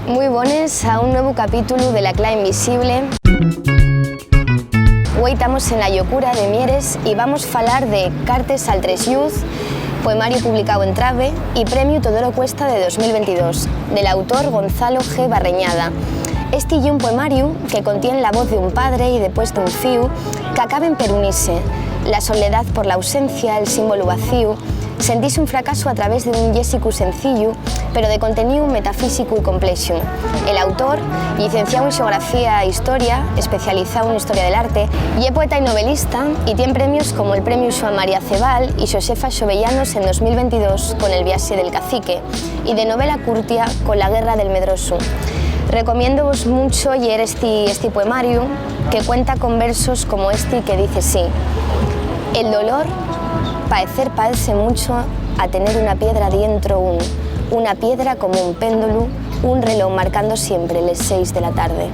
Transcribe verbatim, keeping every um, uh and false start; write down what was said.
Mui bones a un nuevu capítulu de La Cla Invisible. Güei tamos en La Llocura de Mieres y vamos falar de Cartes al Tres Lluz, poemariu publicáu en Trabe y Premiu Teodoro Cuesta de dos mil ventidós, del autor Gonzalo G. Barreñada. Esti ye un poemariu que contien la voz d'un padre y depués d'un fíu, qu'acaben per unise. La soledá por l'ausencia, el símbolu vacíu, sentise un fracasu a través d'un llésicu senciyu, pero de conteníu metafísicu y complexu. El autor, llicenciáu en Xeografía e Historia, especializáu n'Historia del Arte, ye poeta y novelista y tien premios como el Premiu Xuan María Acebal y Xosefa Xovellanos en dos mil ventidós con El viaxe del cacique, y de novela curtia con La guerra del medrosu. Recomiéndovos muncho lleer esti, esti poemariu, que cuenta con versos como esti que diz así: "El dolor paecer paezse muncho a tener una piedra dientro un, una piedra como un péndolu, un reló marcando siempre les seis de la tarde".